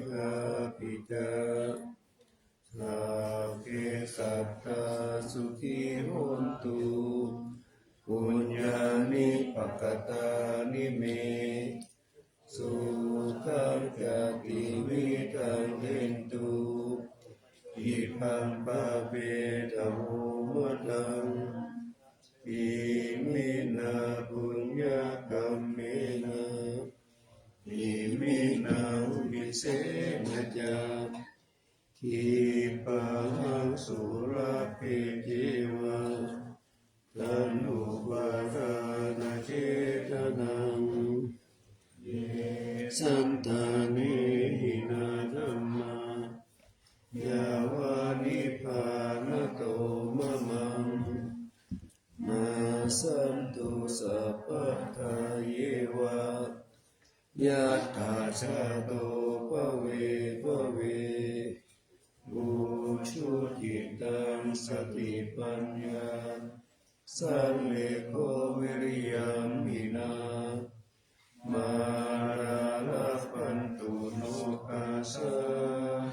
kāpi ca, sabbe sattā sukhī hontu, puññāni pakatāni me, sukhañca tividhaṃ dentu, khippaṃ pāpetha vomataṃ. Iminā puññakammena, iminā uddisena ca, khippāhaṃ sulabhe ceva, taṇhupādānachedanaṃ. Ye santāne hinā dhammā, yāva nibbānato mamaṃ, nassantu sabbadā yeva, yattha jāto bhave bhave. Ujucittaṃ satipaññā, sallekho viriyamhinā, mārā labhantu nokāsaṃ,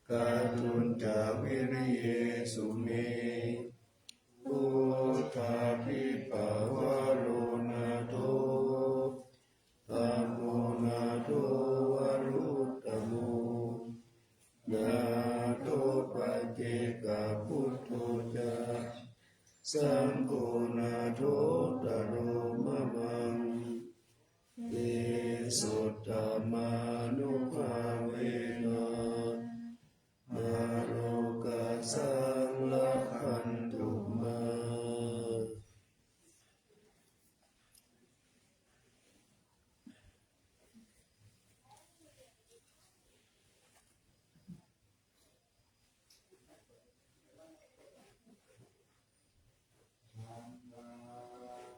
kātuñca viriyesu me. Buddhādhipavaro nātho, dhammo nātho varuttamo, nātho paccekabuddho ca, saṅgho nāthottaro mamaṃ. Tesottamānubhāvena, mārokāsaṃ labhantu mā.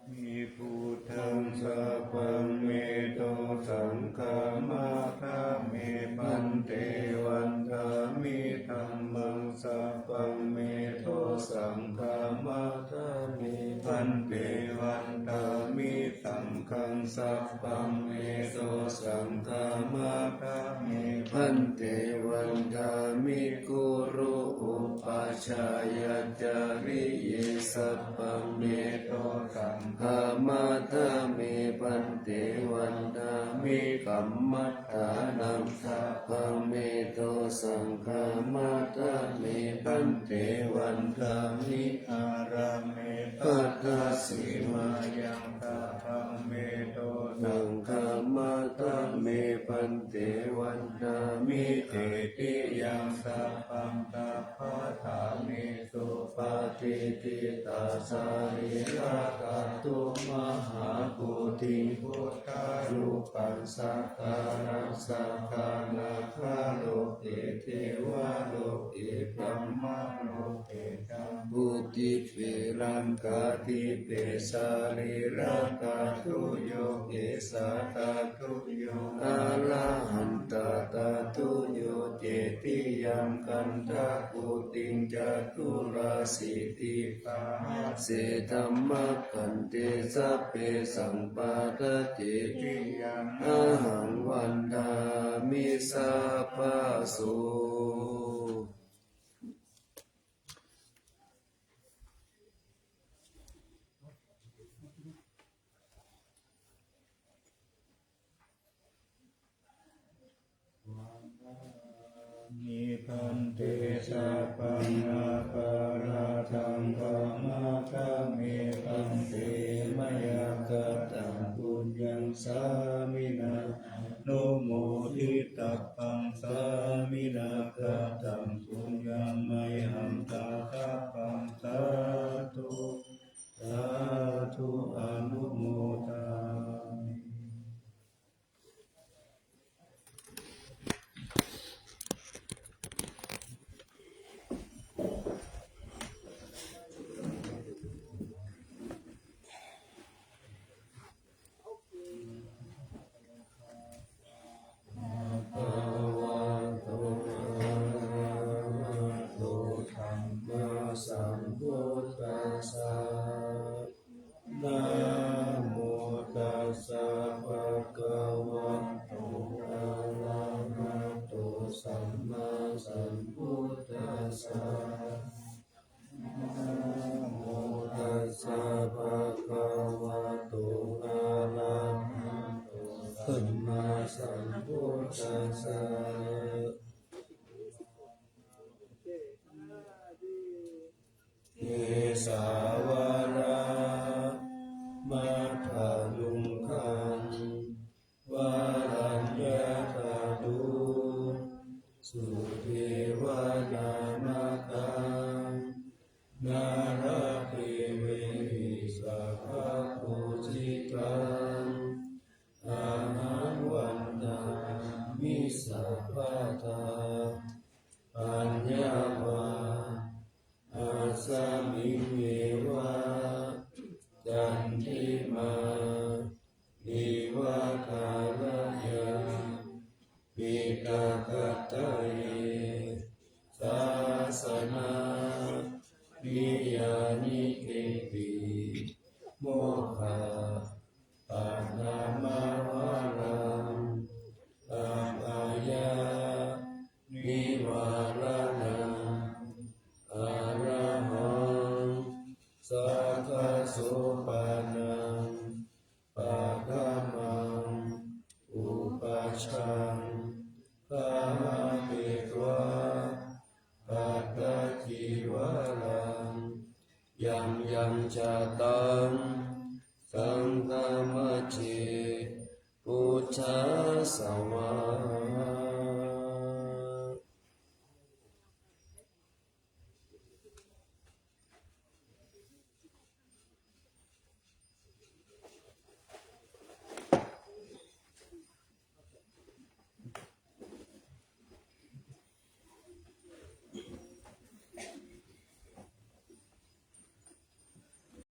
Namāmi buddhaṃ sabbaṃ me do, saṅghaṃ vandāmi bhante, vandāmi dhammaṃ sabbaṃ me do, saṅghaṃ vandāmi bhante, vandāmi saṅghaṃ sabbaṃ me do, saṅghaṃ vandāmi bhante, vandāmi guru upajjhāyācariye sabbaṃ me do, saṅghaṃ vandāmi bhante, vandāmi kammaṭṭhānaṃ sabbaṃ me do, saṅghaṃ vandāmi bhante, vandāmi ārāme bhaddasīmāyaṃ sabbaṃ me do, saṅghaṃ vandāmi bhante, vandāmi cetiyaṃ sabbaṃ sabbaṭṭhānesu patiṭṭhitā sārīrikadhātu mahābodhiṃ buddharūpaṃ sakalaṃ sadā nāgaloke devaloke brahmaloke jambudīpe laṅkādīpe sārīrikadhātuyoge saddhātuyoge arahatadhātuyoge cetiyaṃ gandhakuṭiṃ caturāsītisahassadhammakkhandhe sabbesaṃ pattacetiyaṃ ahaṃ vandāmi sabbaso. Vandāmi bhante sabbaṃ aparādhaṃ, khamatha me bhante, mayā kataṃ puññaṃ sāminā anumoditabbaṃ, sāminā kataṃ puññaṃ mayhaṃ dātabbaṃ, sādhu sādhu anumodāmi. Namo tassa bhagavato arahato sammāsambuddhassa. Kesā vāramakkhaluṅgaṃ varaññātato sudevanāmakkhāmārātirekitabbaṃ pūjitaṃ ahaṃ vandāmi sabbadā. Paññā vā asmiṃ eva candimā iva kāyaññā piṭakattaye sāsanāni yānīkepi mokkhapphaṇamavāraṃ abhayānivāraṇaṃ arahaṃ sakkasopanānaṃ paṭhamaṃ upajjhaṃ gahetvā pattacīvaraṃ. Yaṃ yaṃ ca taṃ saṅghamajjhe pūjassa vā